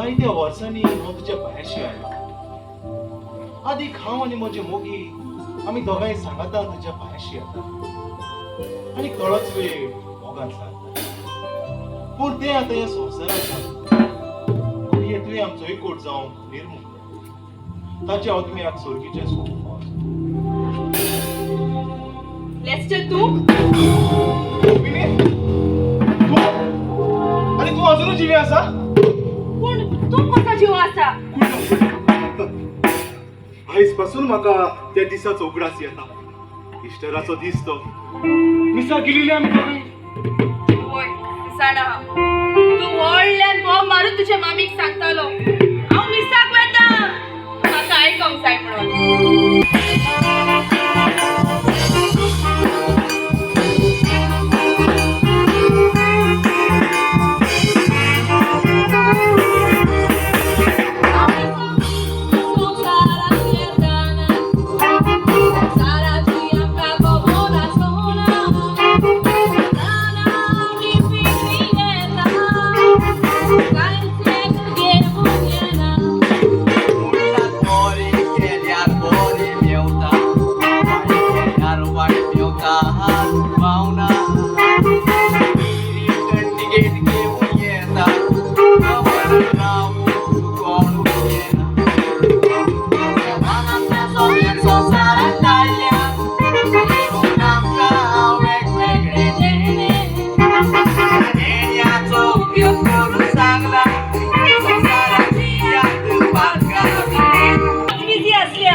जायत्या वर्सांनी हांव तुज्या पांयाशी आयलो. आदीक हांव आनी म्हजे मोगी आमी दोगांय सांगातान तुज्या पांयाशी येता आनी थोडोच वेळ मोगान सारता. पूण तें आतां ह्या संवसारांत ना. घडये तुवें आमचो एकवट जावंक निर्मुख ताच्या आत्म्याक स्वर्गीचें सूख फावो. लेस्टर तूं? मोगिनी, तूं आनी तूं अजुनूय जिवी आसा? पूण तूं कसो जीव आसा? आयज पासून म्हाका त्या दिसाचो उगडास येता. इश्टराचो दीस तो. मिसा गेलेली आमी दोगांय. वय जाणा हांव. तूं व्हडल्यान बोब मारून तुज्या मामीक सांगतालो हांव मिसाक वता, म्हाका आयकोंक जाय म्हणून. बिजी असल्या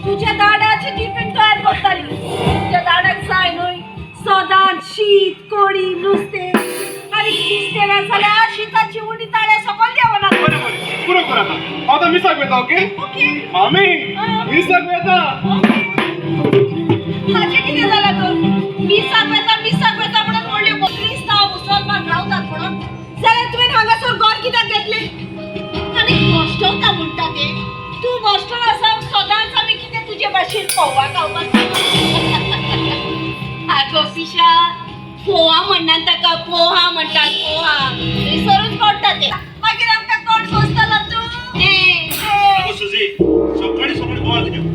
तुझ्या दाडाची टिफिन तयार करताली. तुझ्या दाडाक जाय न्हय सदांच शीत कोडी नुस्तें आनी नुस्तें ना जाल्यार शिताची उंडी ताळ्या सकयल देवना. बरें बरें, पुरो कर आतां. हांव आतां मिसाक वयता. ओके? ओके. मामी, मिसाक वयता. हाचें कितें जालां तर? मिसाक वयता मिसाक वयता म्हणून व्हडल्यो क्रिस्तांव मुसलमान रावतात म्हणून जाल्यार तुवें हांगासर घर कित्याक घेतलें? आनी भश्टवता म्हणटा ते. तूं भश्टोन आसा सदांच. आमी कितें तुजे भाशेन फोवा खावपाक? आगो पिशा, फोवा म्हणनात ताका, पोहा म्हणटात, पोहा. थंयसरूच पडटा ते. मागीर आमकां कोण सोंसतलो तूं? आगो सुजी, सकाळी सकाळी बोवाळ कित्याक?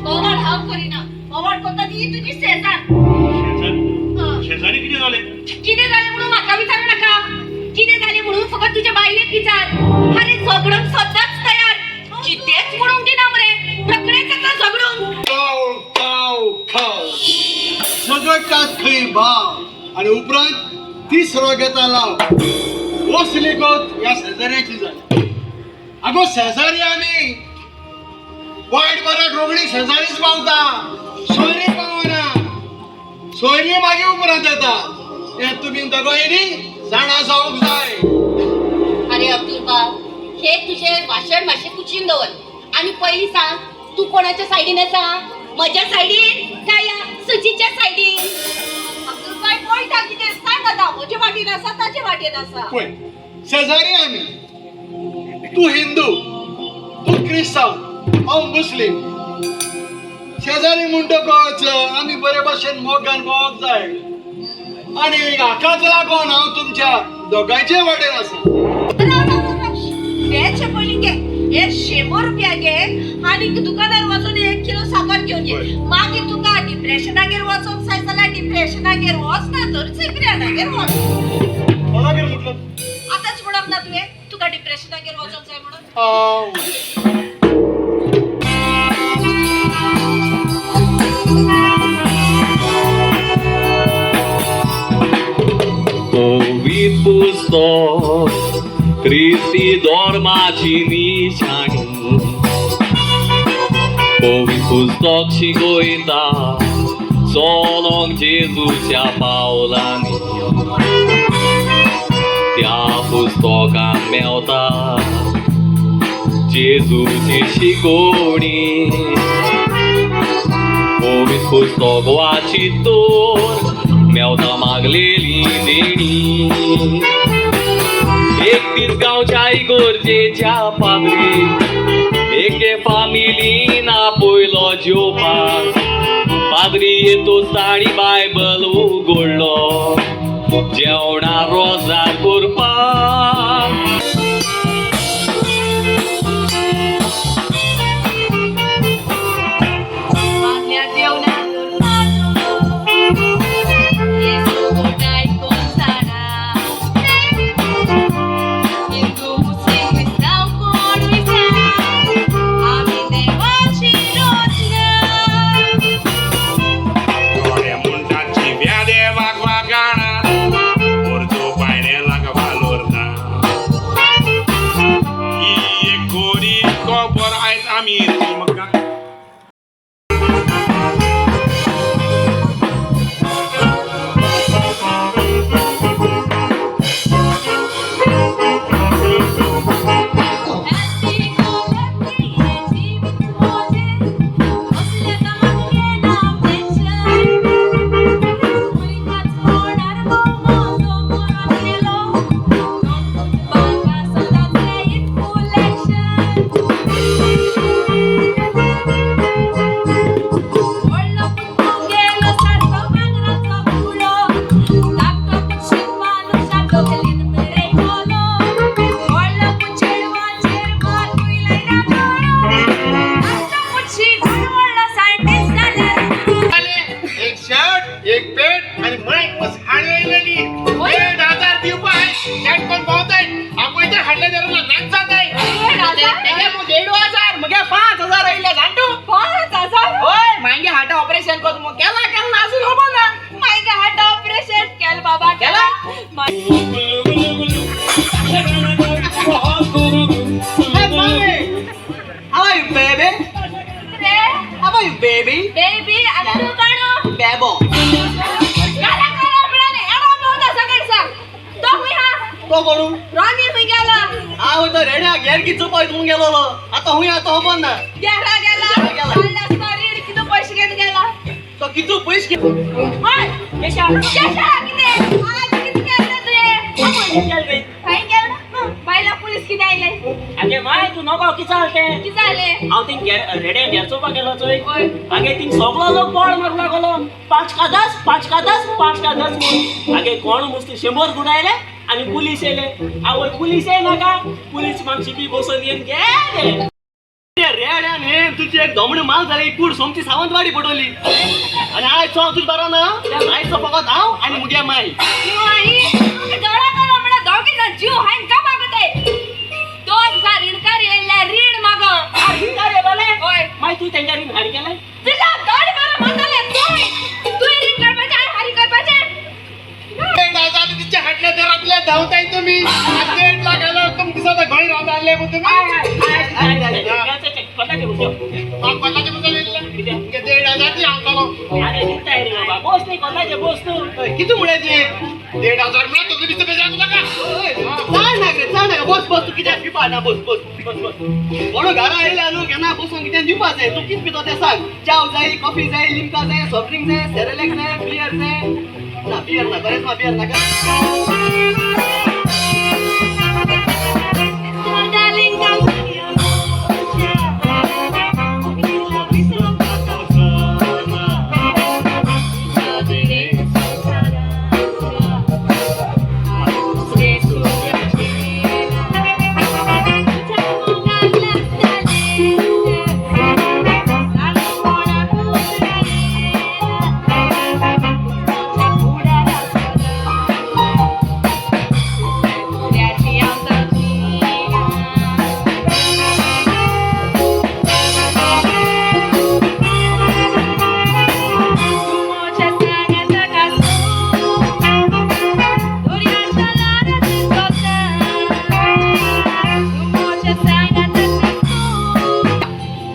बोवाळ हांव करिना, बोवाळ करता ती तुजी शेजार. शेजारी? हं. शेजारी कितें जालें? कितें जालें म्हणून म्हाका विचारू नाका. कितें जालें म्हणून फकत तुज्या बायलेक विचार. आरे, झगडूंक सदांच तयार. कितेंच म्हणूंक दिना मरे, रोखडेंच येता झगडूंक. खाव खाव खाव, झगडटात खंय भाव आणि उपरांत तिसरो घेता लाव. असली गत ह्या शेजाऱ्याची जाली. अगो शेजारी आमी, वायट बऱ्याक रोगडी शेजारीच पावता, सोयरी पावना. सोयरी मागीर उपरांत येता. हें तुमी दोगांयनी जाणा जावंक जाय. अरे अब्दुल बाब, हे तुझे भाशण मातशें कुशीन दवर आनी पयलीं सांग, तूं कोणाच्या सायडीन आसा? म्हज्या सायडीन काय ह्या सुजीच्या सायडीन? अब्दुल बाय, पळयता कितें सांग आतां. म्हजे वाटेन आसा, ताचे वाटेन आसा? पळय, शेजारी आमी. तूं हिंदू, तूं क्रिस्तांव, हांव मुस्लीम. शेजारी म्हणटकच आमी बरे भाशेन मोगान भोंवक जाय आनी हाकाच लागून हांव तुमच्या दोगांयचे वाटेन आसा. हेचे पयलीं घे, हे 100 रुपया घे आनी दुकानार वचून 1 किलो साकर घेवन ये. मागीर तुका डिप्रेशनागेर वचोंक जाय जाल्यार डिप्रेशनागेर वच, ना तर सिप्रियानागेर वच. कोणागेर म्हटलं? आतांच म्हणप ना तुवें तुका डिप्रेशनागेर वचोंक जाय म्हणून? हांव पवित्र पुस्तक क्रिस्ती धर्माची निशाणी. पवित्र पुस्तक शिकयता चलोंक जेजूच्या पावलांनी. त्या पुस्तकान मेवता जेजूची शिकोवणी. पवित्र पुस्तक वाचीत तर मेवता मागलेली देणी. एक दीस गांवच्या इगर्जेच्या पाद्री एके फामिलीन आपयलो जेवपाक. पाद्री येतोच ताणी बायबल उगडलो जेवणा रोजार करपाक. आमी मग. एक शर्ट, एक पॅन्ट आणि मायक बस हाडलेली. 1500 दिवपा शर्ट कोण भोवताय आपण हाडले जरा नाच जाताय. 1500 मगे 5000 आयले जाणटू. 5000? होय, मागे हार्ट ऑपरेशन कर मग केला केला अजून खबर ना. मागे हार्ट ऑपरेशन केलं बाबा. केला? Hey, mommy! How are you, baby? रे. How are you, baby? Baby आणि तू काणू? बेबो. गाला करा मिळाले एडो मोठा सगळ सांग तो हुई हा. तो कोणू? रॉनी हुई गेला. हांव तो रेड्या घेर की चुपाय तूं गेलोलो आतां हुंय आतां खबर ना. गेला गेला. गेला. गेला रीड किती पैसे घेऊन गेला. तो कितू पैसे होय. केशा. केशा किती आज किती केलं तुये? काय केलं बायला पोलीस किती आयले? अगे माय, तू नको की चालते. किती झाले? हांव थिंग रेडे घेर चोवपाक गेलो चोय. होय. आगे थिंग सगळो लोक बोळ मारूंक लागलो, 5 का 10, 5 का 10, 5 का 10 म्हणून. आगे कोण मुस्ती 100 गुण आयले आणि पुलीस येयले. आवय, पुलीस येयनाका, पुलीस मागशी बी बसून येवन गेले. रेड्यान हे तुझी एक दोमडी माल जाली, कूड सोमची सावंतवाडी पडवली आणि आयचो हांव तुझ बरो ना. आयचो फकत हांव आणि मुगे माई. आई डोळा करा म्हणा दोघी जण जीव हायन का मागत आहे. 2000 इनकार येयले रीण माग. रिंगार येयले? होय. माय, तूं तेंच्या रीण हारी केलें? तुझ्या दोड बरं म्हणाले तुय तुय रीण काढपाचें हांवें हारी करपाचें. 1500 तिच्या हाडल्या दरातल्या धांवताय तुम्ही. 1.5 लाख आलो तुमच्या दिसता घरी राहत आले मग तुम्ही. कोणाचे बसलो? कोणाचे बसले? 1500 ती हांवतालो. अरे दिताय रे बाबा, बोस न्ही, कोणाचे बोस तूं. किती म्हणायचे? 1500 म्हणा तुझं दिसतं बेजान तुका. चड ना रे, चड ना. बस बस, तूं कित्याक पिवपा ना? बस बस बस बस. कोण घरा आयले न्हू केन्ना बसून कितें दिवपा जाय. तूं कितें पितो तें सांग. च्याव जाय, कॉफी जाय, लिमका जाय, सॉफ्ट ड्रिंक जाय, सेरेलॅक जाय, बियर जाय? ना बियर ना, बरेंच ना बियर नाका.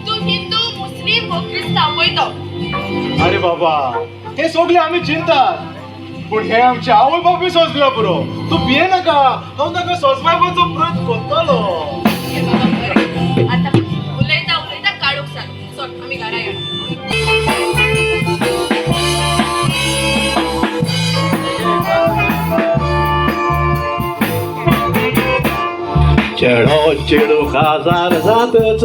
तू हिंदू, मुस्लिम हो क्रिस्तांव पळयतो. अरे बाबा, हे सगळे आम्ही चिंतात, पूण हे आमचे आवय बापूय सोंसल्या पुरो. तूं भिये नाका, हांव ताका सोंसपाचो प्रयत्न करतलो. हे बाबा बरें. आता उलयता उलयता काळोख जालो. सोड, आमी घरा या. चेडो चेडू खाजार जातच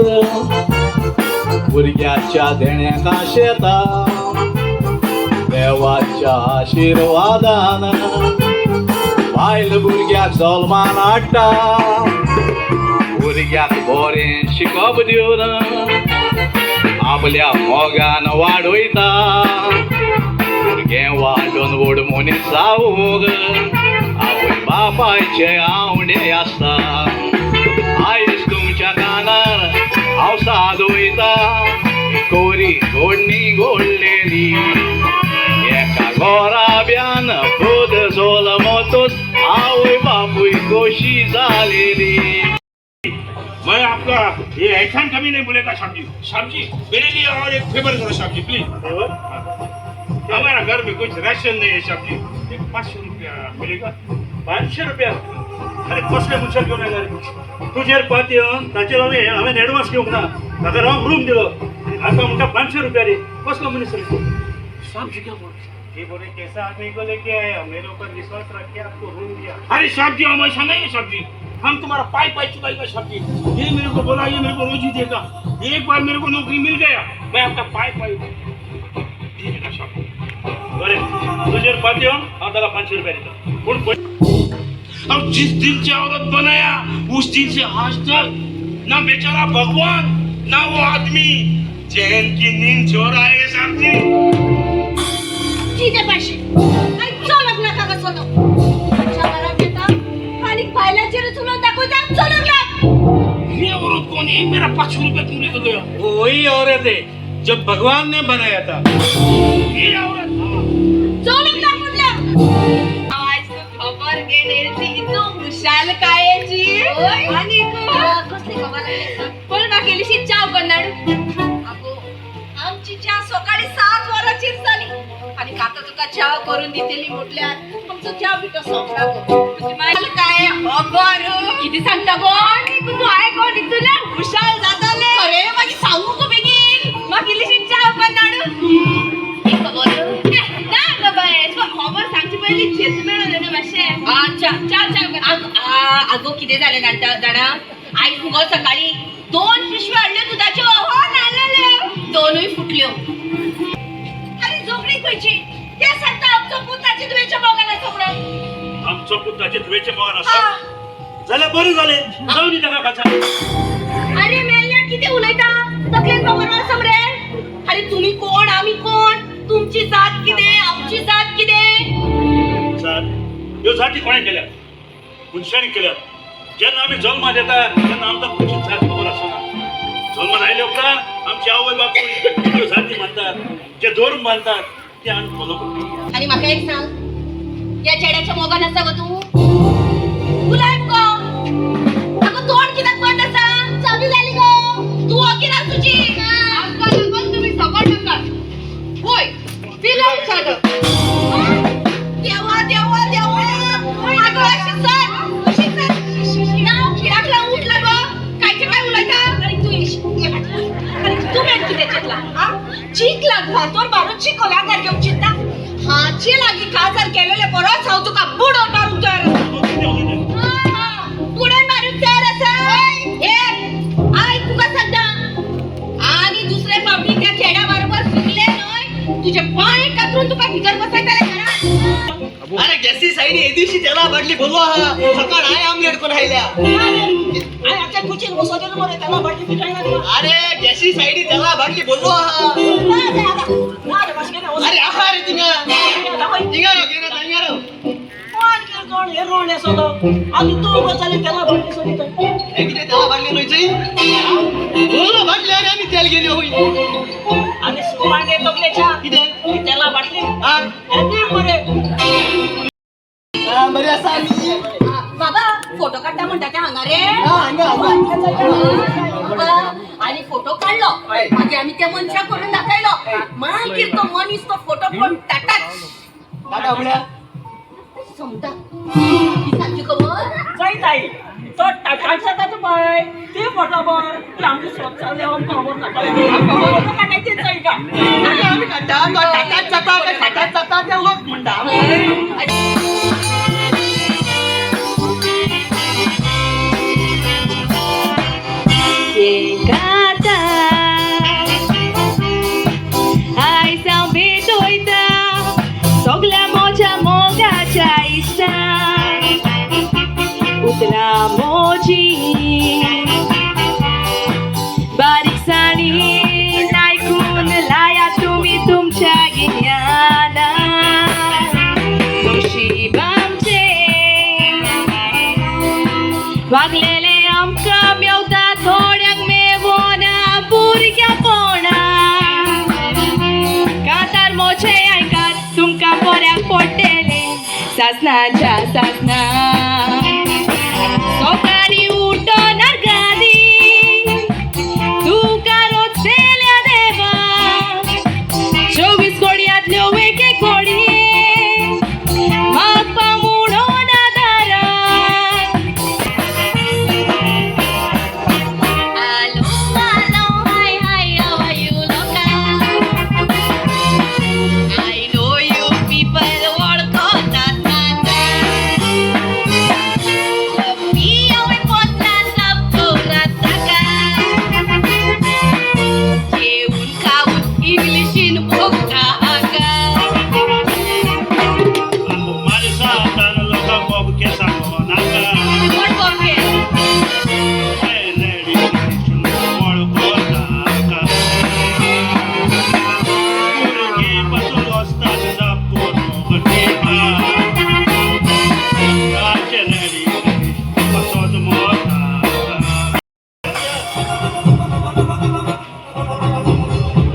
भुरग्याच्या देण्याका शेता देवाच्या आशिर्वादान बायल भुरग्याक जल्मान हाडटा, भुरग्याक बरें शिकप दिवन आपल्या मोगान वाडयता. भुरगें वाडून व्हड मनीस जावंक आवय बापायचे आवडे आसता. आयज तुमच्या कानार हांव साद वयता, कोरी गोडणी गोडलेली एका गोराब्यान पूत जल्मतूच आवय बापूय खोशी जालेली. मग. आपका ये एहसान कभी नहीं भूलेगा साहब जी। साहब जी, मेरे लिए और एक फेवर करो साहब जी, प्लीज। हमारा घर में कुछ राशन नहीं है साहब जी, एक 500 रुपया मिलेगा? 500 रुपया? अरे कसले मनशाक घेवन आयला रे तुजेर पात येवन ताचेर हांवें हांवें एडवान्स घेवंक ना, ताका रावंक रूम दिलो आनी आतां म्हणटा 500 रुपया रे. कसलो मनीस रे? साहब जी, क्या बोल रहे? ये बोले कैसा आदमी को लेके आया, मेरे ऊपर विश्वास रख के आपको रूम दिया। अरे साहब जी, हम ऐसा नहीं है साहब जी, हम तुम्हारा पाई पाई चुकाएगा साहब जी। ये मेरे को बोला, ये मेरे को रोज ही देगा। एक बार मेरे को नौकरी मिल गया, मैं आपका पाई पाई देगा साहब जी। बरें, तुजेर पात येवन हांव ताका 500 रुपया दिता, पूण और जिस दिन से औरत बनाया उस दिन से आज तक ना बेचारा भगवान ना वो आदमी चैन की नींद सो रहा है साहब जी। कितें पांचशे आनी चल लग्नाक हांगा चलो तुमच्या घरात येता आनी बायलांचेर उलोवन दाखयता, चल लग्नाक। ये औरत कौन है? मेरा 500 रुपया क्यों लेकर गया? वो वही औरत है जो भगवान ने बनाया था। ये औरत? चल लग्नाक म्हणल्यार। आज खबर घेण्याची इतू खुशालकायेची आनी कसली खबर आसा? पण म्हाका इल्लीशी च्या करनाड. आगो, आमची च्या सकाळी 7 वरांचेर जाली आनी आतां तुका च्या करून दितली म्हटल्यार आमचो च्या पिठो सोंपला गो। तुजी काय खबर कितें सांगता गो तूं? आयकोन इतूले खुशाल जाताले. अरे मागीर सांगू गो बेगीन, म्हाका इल्लीशी च्या करनाड. खबर ना गो बाय, खबर सांगचे पयलीं झेत मेळोन ना मातशें. अच्छा, च्या च्या. आगो कितें जालें जाणा जाणा, आयज मुगो सकाळी 2 पिशव्यो हाडल्यो दुदाच्यो. हो नाल्ल्यो दोनूय फुटल्यो. आनी झगडी खंयची ते सांगता, आमचो पूत ताचे धुवेच्या मोगान आसा म्हणून। आमचो पूत ताचे धुवेचे मोगान आसा जाल्यार बरें जालें, जावं दी ताका खासा. अरे मेल्ल्या, कितें उलयता? तकलेन खबर आसा मरे? अरे तुमी कोण आमी कोण? तुमची जात कितें, आमची जात कितें? जात ह्यो जाती कोणें केल्यात? मनशांनी केल्यात. जेन्ना आमी जल्मात येता तेन्ना आमकां खंयची जात खबर आसना. जल्मात आयले उपरांत आमची आवय बापूय ज्यो जाती मानतात, जे धर्म मानतात ते आमी फॉलो करतात. आनी म्हाका एक सांग, ह्या चेड्याच्या मोगान आसा गो तूं? गुलाब गो, अगो तोंड कित्याक बंद आसा? चावी जाली गो तूं ओगी ना तुजी. आमकां लागून तुमी सगळ नाका. होय पिलोव सादो. देवा देवा देवा, आगो अशें सर अशें सर नांव कित्याक लागून उठला गो? कायचें काय उलयता? आनी तूं आनी तुवें कितें चिंतलां? आं, चिंतलां फातोर मारून चिकोलाकार घेवंक चिंता? हाचे लागीं काजार केलेले बरोच हांव तुका बुडोवन मारूंक तयार आसा। तूं कितें उलयता? बुडोवन मारूंक तयार आसा? हे आयक, तुका सांगता, आनी दुसरे फावटी त्या चेड्या बरोबर फिरले न्हय, तुजे पांय कातरून तुका भितर बसयतले घरात. अरे गॅसी साईड ए दिवशी त्याला बाटली बोलवा हा सकाळ आहे आमलेट कोण राहिल्या. अरे आमच्या कुचीन बसवलेलं मरे त्याला बाटली पिकाय ना. अरे गॅसी साईड त्याला बाटली बोलवा हा. ना रे मातशें केन्ना. अरे आहा रे तिंगा तिंगा रो गेना तिंगा रो. कोण कितें कोण हे रोण आसलो आनी तूं उगो त्याला बाटली सोडिता. हे किती त्याला बाटली न्हय बोललो बाटली. अरे आम्ही तेल गेली होई. आनी सुमांगे तकलेच्या कितें त्याला बाटली हा हे दी मरे. बरी आसा आमी. बाबा फोटो काडटा म्हणटा ते हांगा रे? हा हांगा हांगा. आनी फोटो काडलो, मागीर आमी त्या मनशाक करून दाखयलो. मागीर तो मनीस तो फोटो पळोवन टाटाच टाटा म्हळ्यार समता ही सांगची खबर. चोय ताई, तो टाटाच जाता तो पळय ते फोटो बर ती आमची सोद चालली, आमकां खबर ना. फोटो काडायचे चोय का? अरे आमी काडटा तो टाटाच जाता काय साटाच जाता ते लोक म्हणटा. आयज हांव भेट वयता सगल्या म्हज्या मोगाच्या इश्टांक, उतरां मोजी बारीकसाणीन आयकून लाया तुमी तुमच्या गिन्यानाक. नशीब आमचें वागलेलें आमकां मेवता, थोड्यांक मेवना.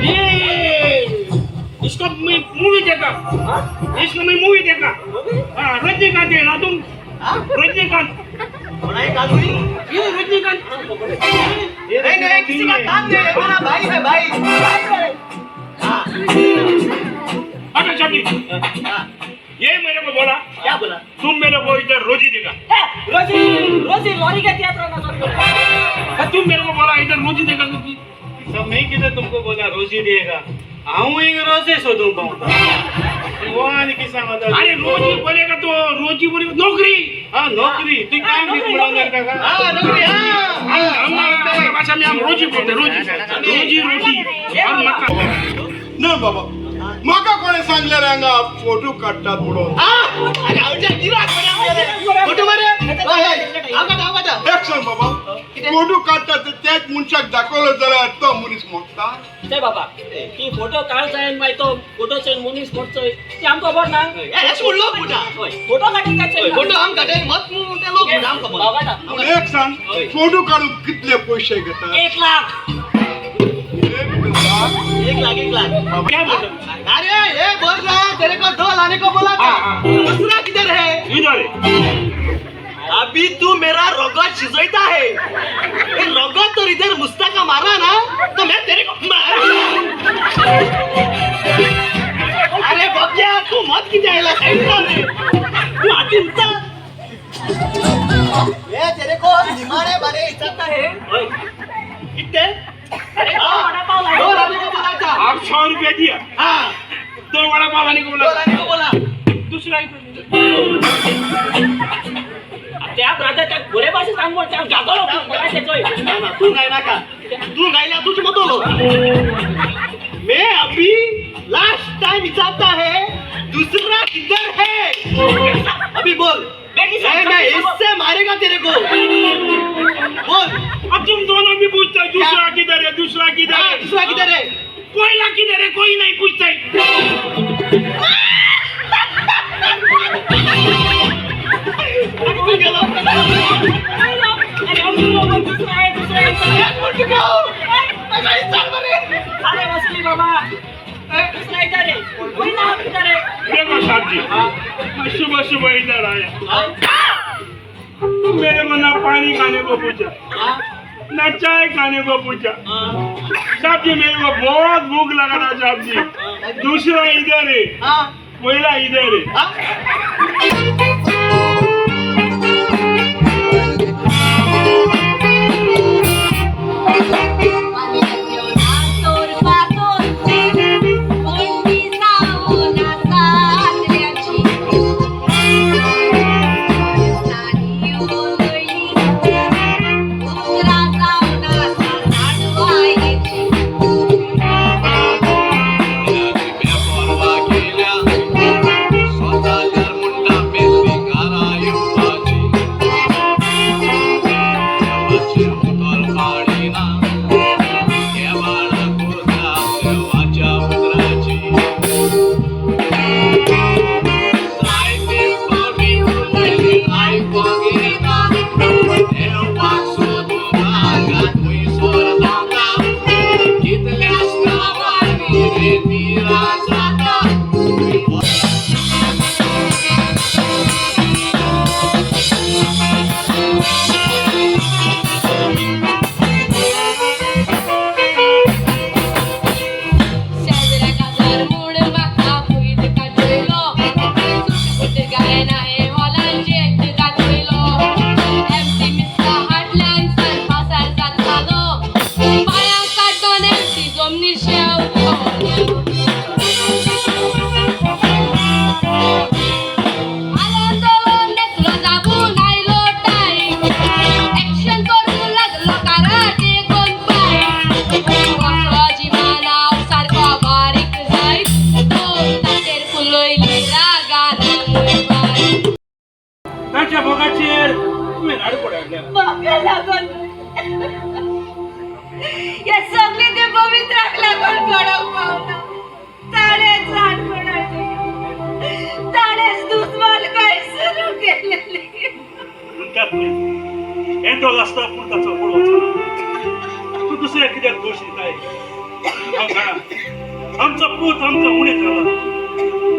ये इसको मैं मूवी देखा, इसको मैं मूवी देखा। हाँ, रजनीकांत है ना तुम? रजनीकांत ये रजनीकांत। नहीं नहीं, किसी का काम नहीं है, मेरा भाई है भाई। अच्छा साहब जी, ये मेरे को बोला। क्या बोला? तुम मेरे को इधर रोजी देगा। रोजी रोजी लॉरी का थिएटर ना। तुम मेरे को बोला इधर रोजी देगा। सब नहीं किधर तुमको बोला रोजी देगा। हांव हिंग रोजे सोदूंक पावता। हो आनी कितें सांगता? अरे रोजी बोलेगा तो रोजी बोलेगा नौकरी। हा नोकरी तू काम दीत म्हणून ताका। हाँ नौकरी हाँ। हम हमारा भाषा में हम रोजी बोलते हैं, रोजी रोजी रोटी और मक्का। ना बाबा, म्हाका कोणें सांगलें रे हांगा फोटो काडटात म्हणून। अरे आवच्या गिराक फोटो मारे। हांव काडटा, हांव काडटा। एक सांग बाबा, फोटो काडटात ते त्याच मनशाक दाखयलो जाल्यार तो मनीस मोडटा? ते बाबा ती फोटो काढचाय मागीर तो फोटो चोय मनीस मोडचोय ते आमकां खबर ना। हेच म्हण लोक म्हणटा। फोटो काडून काय? फोटो आम काडटाय मत ते लोक म्हणटा, आमकां खबर। बाबा ना। पूण एक सांग, फोटो काडूंक कितले पयशे घेता? 1 लाख। 1 लाख? 1 लाख, 1 लाख। क्या बोलते? अरे ये बोल रहा है, तेरे को दो लाने को बोला था। हाँ, दूसरा किधर है? इधर है। अभी तू मेरा रगत शिजोता है। ये रगत तो इधर मुस्ता का मारा ना तो मैं तेरे को मार। अरे बग्या, तू मत की जाएला साइड रे, तू आती उतर। ये तेरे को निमाड़े बारे इचारता है। कितने? अरे वडापाव। दो लाने को बोला था। आप 100 रुपया दिया। हाँ। दो वड़ा पाव लाने को दो बोला। लाने को बोला। दूसरा इधर। त्या ब्रदर त्या गोरे भाशे सांग म्हण त्या जातलो चोय। ना, ना, तू गाय नाका, तू गायला तूच मतलो। मैं अभी लास्ट टाइम विचारता है, दूसरा किधर है? अभी बोल। नहीं, मैं इससे मारेगा तेरे को, बोल। अब तुम दोनों भी पूछते हो दूसरा किधर है, दूसरा किधर हाँ, है? दूसरा किधर है? कोयला किधर है, कोई नहीं पूछता है। अरे तू गेलो। अरे दुसरा आहे, दुसरा आहे। अरे वसली बाबा, दुसरा इधर है, कोई ना किधर है? देखो साहब जी, मैं सुबह सुबह इधर आया, तुम मेरे को ना पानी खाने को पूछा ना चाय खाने को पूछा। साहब जी, मेरे को बहुत भूख लगा था। साहब जी, दूसरा इधर है। कोयला इधर है। तोर पातोर कोणती जाऊन सासऱ्याची साडी उगळली उतरा जाऊन साडवायची। परवा केल्या स्वताच्यार म्हणटा मेल्ली घरा येवपाची, देवाचें उतर पाळिना देवाळा करता देवाच्या उतराची। जायते फावटी उलयली आयकोंक येना, देवाक सोदूंक हांगा थंयसर धांवता, कितल्याच गांवांनी रे निरा जाता। शेजऱ्या काजार म्हूण म्हाका फुयद काडयलो, सुटपुट गायना हे हॉलांचेर दाखयलो, एमसी मिस्ता हाडल्यान सान पासार जातालो, पांयां काडून एमसी जमनीर शेंवलो। आनंदलो नेसलो जागून आयलो टायम, एक्शन करूंक लागलो कराटे कोन पाय, कसो जिवानाव सारको बारीक जायत तो ताचेर फुलयली रागान बाय। ताच्या भोगाचेर तुवें राडपड हाडलें। म्हाका लागून हे सगळे ते पवित्राक लागून घडोवंक पावना। ताणेच रांदपण हाडलें, ताणेच दुस्मानकाय सुरू केलेली। म्हणटात न्ही, एंडो आसता पूण ताचो कोण वचना। दुसऱ्या कित्याक दोश दिताय? हांव जाणा, आमचो पूत आमकां उणें जाला,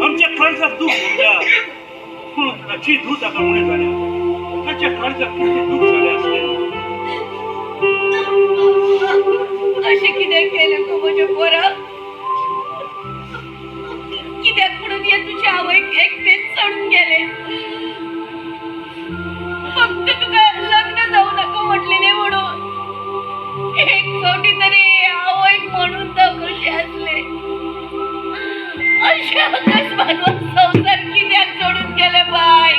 आमच्या काळजाक दूख भोगल्या. पूण ताची धूव ताका उणें जाल्या, ताच्या काळजाक कितलें दूख जालें आसलें. अशें कितें केलें गो म्हज्या पोराक? कित्याक म्हणून हे तुज्या आवयक एकटेच सोडून गेले? फक्त तुका लग्न जावं नाका म्हटलेलें म्हणून. एक फावटी तरी आवयक म्हणून दाखोवचें आसलें. अशें अकस्मात हो संवसार कित्याक सोडून गेले बाय?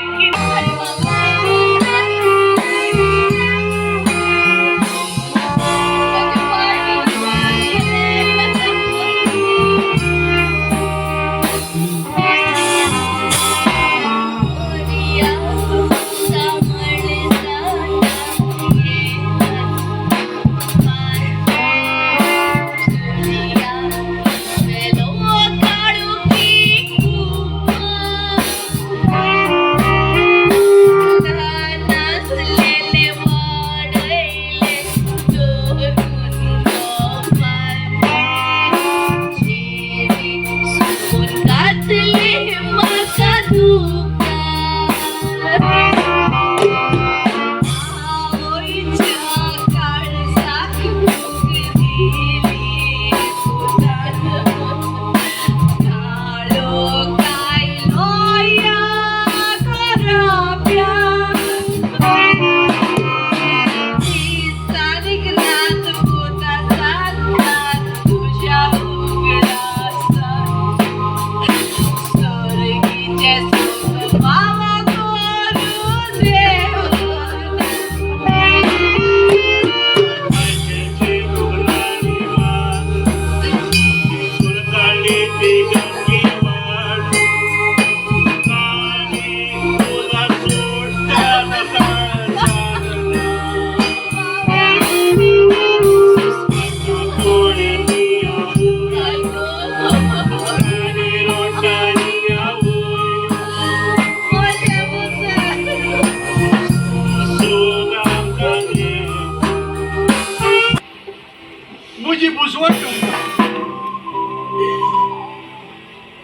म्हजी बुजवण तुमकां.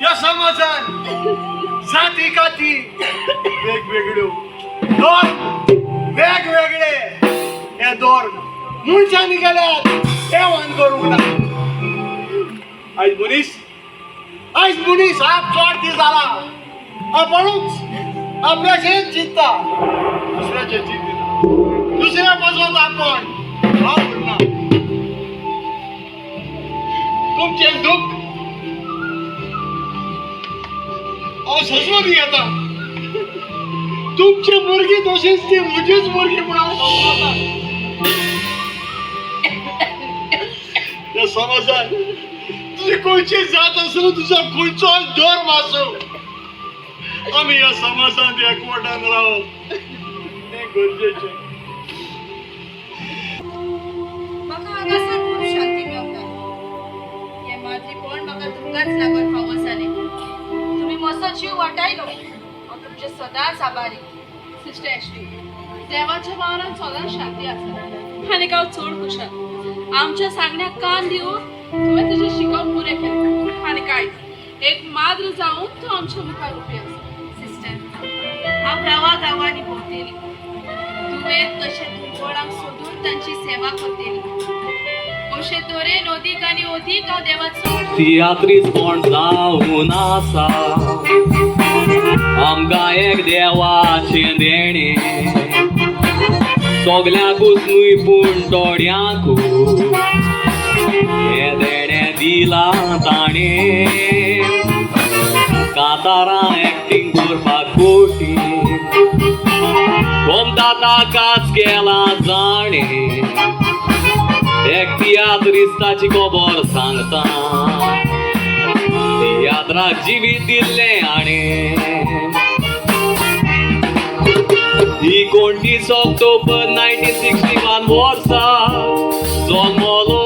ह्या समाजान जाती काती वेगवेगळ्यो, धर्म वेगवेगळे. हे धर्म मनशांनी केल्यात, देवान करूंक ना. आयज मनीस आप स्वार्थी जाला. आपणूच आपल्याचेच चिंतता, दुसऱ्याचे चिंतना, दुसऱ्या पासून आपण वावुरना. तुमचें दुःख हांव सोंसून घेता. तुमची भुरगीं तशीच ती म्हजीच भुरगीं म्हूण हांव समजता. त्या समाजान तुजी खंयची जात आसूं, तुजो खंयचो धर्म आसूं, आमी ह्या समाजांत एकवटान रावप हें गरजेचें. म्हाका हांगासर खूब शांती मेवता. हें माद्रीपण म्हाका तुमकांच लागून फावो जालें. तुमी म्हजो जीव वाटायलो. हांव तुमचें सदांच आभारी. सिस्टर एश्ली, देवाच्या वावरान सदांच शांती आसा आनी हांव चड खुशाल. आमच्या सांगण्याक कान दिवन तुवें तुजें शिकोवन पुरें केलें आनी कांय एक माद्र जावन तूं आमच्या मुखार उबी आसा. सिस्टर, हांव गांवा गांवांनी भोंवतेली. तुवें तशें दुर्बळांक सोदून तांची सेवा करतेली. अशे तरेन अदीक आनी अदीक हांव देवाचो तियात्रीसपण जावन आसा आमकां एक देवाचें देणें, सगल्यांकूच न्हय पूण थोड्यांकूच हें देणें दिलां ताणें. कांतारां एक्टींग करपाक कोटी गोमता ताकाच केलां जाणें. एक तियात्रिस्ताची खबर सांगता, तियात्राक जिवीत दिल्लें हाणें. 29 ऑक्टोबर 1961 वर्सा जल्मलो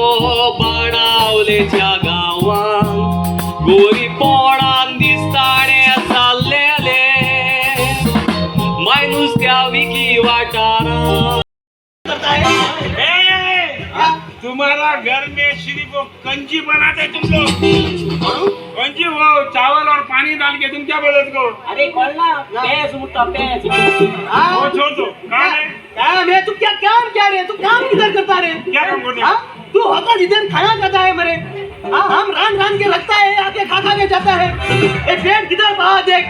बाणावलेच्या गांवांत. गोरीपणान दिसताणे जाल्लेले मायनूस त्या विकी वाठारांत. तुम तुम्हारा घर में सिर्फ वो कंजी बनाते तुम लोग। कंजी, वो चावल और पानी डाल के, तुम क्या बोलते को? अरे कोण ना, पेज मुट्टा पेज। वो छोड़ दो, कहाँ है? काम है तू क्या काम क्या रे? तू काम किधर करता रे? क्या काम करते? हाँ? तू होता इधर खाना खाता है मरे। हाँ, हम रान रान के रखता है, आके खा खा के जाता है। ए पेट किधर भावा देख,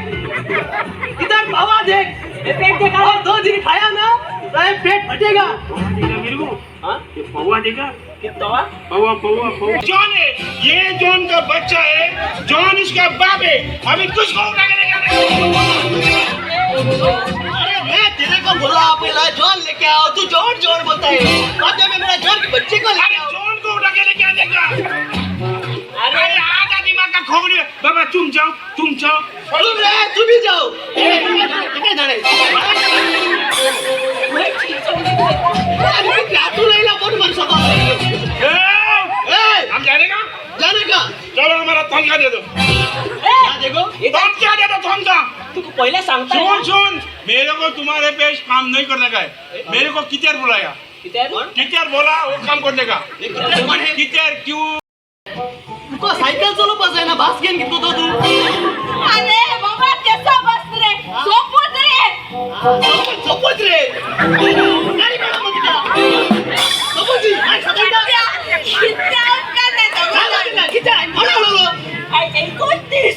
किधर भावा देख। ए पेट देखा। और 2 दिन खाया ना तो ये पेट फटेगा। पौवा देगा मेरे को। हाँ? ये पौवा देगा। कितना? पौवा, पौवा, पौवा। जॉन है ये, जॉन का बच्चा है, जॉन इसका बाप है। अभी किसको उठा के लेके आने? अरे मैं तेरे को बोला पहला जॉन लेके आओ, तू जॉन जॉन बोलता है। बाद में मेरा जॉन के बच्चे को लेके अरे आओ। जॉन को उठा के लेके आने का। अरे आधा दिमाग का खोपड़ी है। बाबा, तुम जाओ, तुम जाओ। तुम रे, तू भी जाओ। किती जाणे? अरे तू लैला कोण मारू शकतो? ए, ए, हम जाने का। जाने का। चलो, हमारा तनख्वाह दे दो। क्या देखो? तनख्वाह दे दो, तनख्वाह। तुका पहिले सांगता। सुन सुन, मेरे को तुम्हारे पेश काम नहीं करने का है। मेरे को किधर बुलाया? किती? किधर बोला वो काम करने का? कोण आहे? किधर क्यों? तुका सायकल चलोवपाक जायना, बास घेवन कितको तो तू? अरे बाबा, केसो बस रे, सोपूच रे। सोपूच रे। गाडी काढा मग तिका. सोपूची, काय सकाळी? कित्या उपकार रे तो? काय लागलं? किती आहे? कोण उडवलं? आयच्या 29.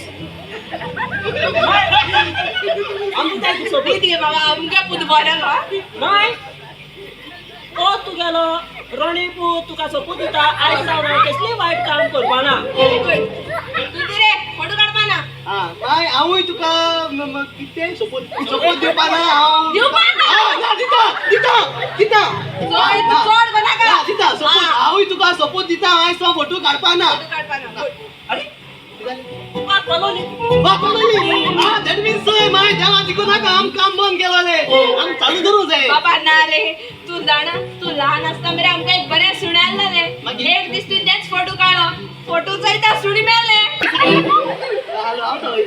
आमकां जाय सोबत. किती बाबा, अमक्या पूत बरें न्हू। माय तो तुगेलो रोणी पूत तुका सोपूत दिता, आयज सावन हांव कसलें वायट काम करपाना। Very good. किती रे, फोटो काडपा ना। हा, माय हांवूय तुका कितें सोपूत सोपूत दिवपा ना हांव। दिवपा ना? हा, ना दिता दिता दिता। चोय, तूं चड बनाका। ना, दिता सोपूत। हांवूय तुका सोपूत दिता, आयज सावन फोटो काडपा ना। फोटो काडपा ना, गुड। अरे तुका कलोली। बापरे, हा, that means चोय माय देवा दिकू नाका, आम काम बंद केलोले, आम चालू धरूं जाय। बाबा ना रे, तूं जाणा, तूं ल्हान आसता मेरे आमकां एक बरें सुणें आसलें रे। मागीर? एक दीस तुवें तेच फोटो काडलो, फोटो चोयता सुणी मेलें। हालो हांव थंय।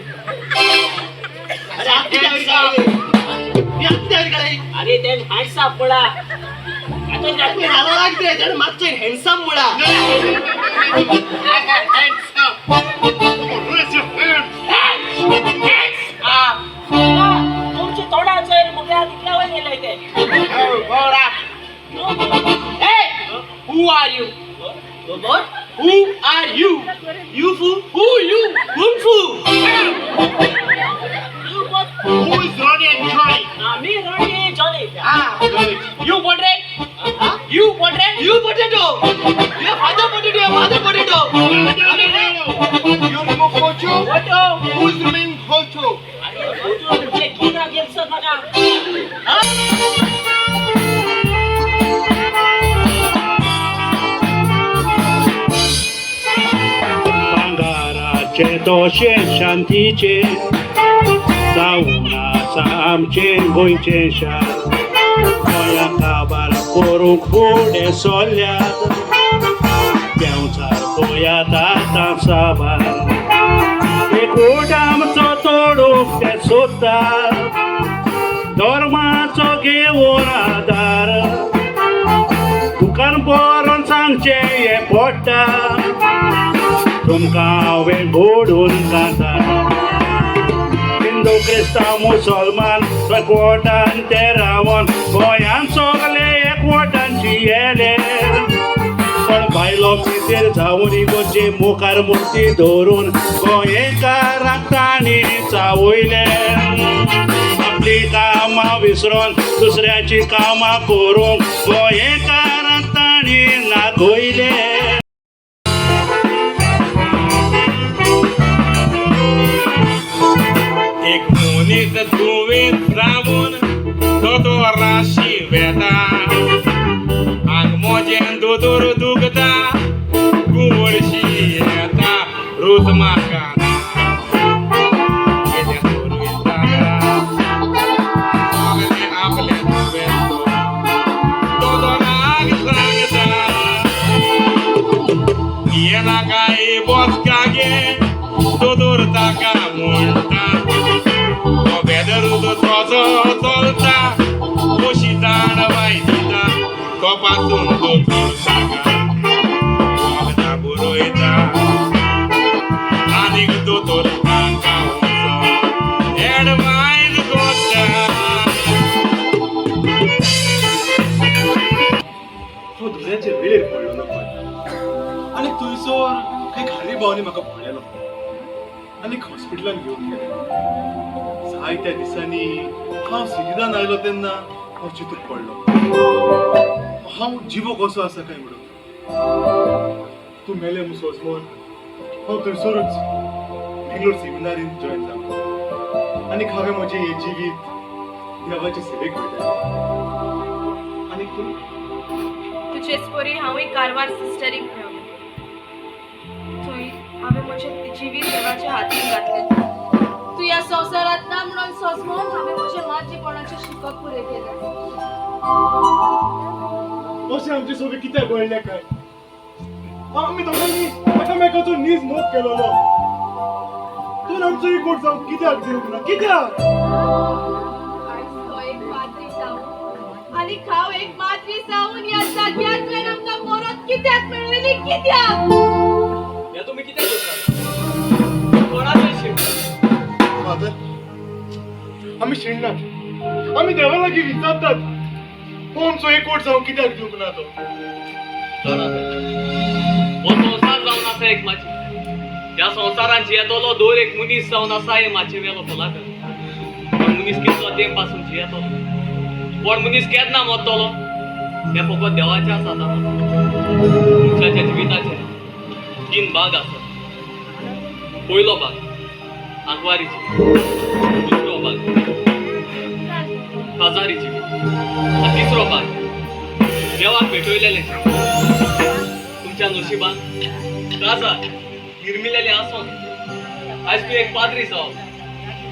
अरे आत्ती त्यावर काडले मी, आत्ती त्यावर काडले। अरे ते हँडसाप पडा आतां। हालो लागते त्याने मागचे हँडसम मुळा। Raise your hand. तुमच्या तोंडाचेर मुगल्या तितल्या वयर गेले ते। Hey, who are you? What? Who are you? You fu? Who you? Kung fu? You both. Who is Ronnie and Johnny? Me Ronnie Johnny. Ah, Good. You potato? Huh? You potato? You potato? Your father potato? Your mother potato? You remove photo? Photo. Who is removing photo? अरे photo तुमचे किना गेल म्हाका। Huh? भांगाराचे दोशे शांतीचे जावन आसा आमचें गोंयचें शार। गोंया काबार करूंक फुडें सरल्यात, देंवचार पळयात आतां साबार। एकवट आमचो तोडूंक ते सोदतात, धर्माचो घेवन आदार। दुकान बरोवन सांगचें हें पडटा तुमकां हांवें घोडून कांतार। हिंदू क्रिस्तांव मुसलमान एकवटान ते रावन गोंयान सगले एकवटान जियेले। पण भायलो पितेर जावन इगोर्जे मुखार मुर्ती दवरून गोंयकारांक तांणी चावयले। आपली कामां विसरून दुसऱ्याची कामां करूंक गोंयकारांक तांणी नागयले। एक मनीस दुयेंत जावन दोतोराशी वेता, आंग म्हजें दोतोर दुखता, घुंवळशी येता, रूच म्हाका ना। कितें करूं जाता? सगलें आपलें दुयेंत दोतोराक सांगता। येनाकाय बसका गे, दोतोर ताका म्हणटा। तो वेदरूच तसो चलता, कशी जाणवाय दिता, तो पासून दोतोर ताका। आनी थंयसर खंय खारी भावांनी म्हाका पळयलो आनी हॉस्पिटलान घेवन गेले. जायत्या दिसांनी हांव सिरिदान आयलो तेन्ना हांव चिंतूंक पडलो, हांव जिवो कसो आसा काय म्हणून. तूं मेलें म्हूण सोजमोन हांव थंयसरूच बेंगलोर सेमिनारीन जॉयन जालो आनी हांवें म्हजें हें जिवीत देवाचे सेवेक भेटयलें. आनी तूं? तुजेच परी हांवूय कारवार सिस्टरीक मेवलें. थंय हांवें म्हजें जिवीत देवाच्या हातीन घातलें. तूं ह्या संवसारांत ना म्हणून सोजमोन हांवें म्हजें मातृपणाचें शिकप पुरें केलें. अशें आमचे सोबी कित्याक घडलें काय? आमी दोगांनी एकामेकाचो नीज मोग केलोलो. तूं आमचो एकवट जावंक कित्याक दिवंक ना? कित्याक? आयज तो एक पाद्री जावन आनी हांव एक माद्री जावन ह्या जाग्यार आमकां मरत कित्याक मेळ्ळेली? कित्याक? हे तुमी कितें करतात? कोणाचें शिकतात? फादर, आमी शिणनात, आमी देवा लागीं विचारतात, हो आमचो एकवट जावंक कित्याक दिवंक ना तो? जाणा हो संवसार जावन आसा एक माची. ह्या संवसारांत जियेतलो दर एक मनीस जावन आसा हे माचये वेलो कलाकार. पण मनीस कितलो तेंप पासून जियेतलो, पण मनीस केन्ना मरतलो हें फकत देवाच्या हातांत आसा. मनशाच्या जिविताचे तीन भाग आसात. पयलो भाग आंकवारी जिवीत, दुसरो भाग काजारी जिवीत आनी तिसरो भाग देवाक भेटयलेलें. तुमच्या नशिबान काजार निर्मिलेलें आसोन आयज तूं एक पाद्री जावप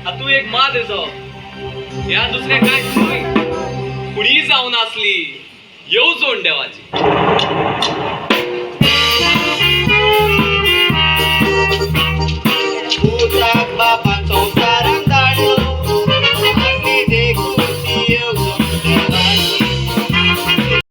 आनी तूं एक माद्र जावप ह्या दुसरें कांयच न्हय, पूण ही जावन आसली येवजण देवाची.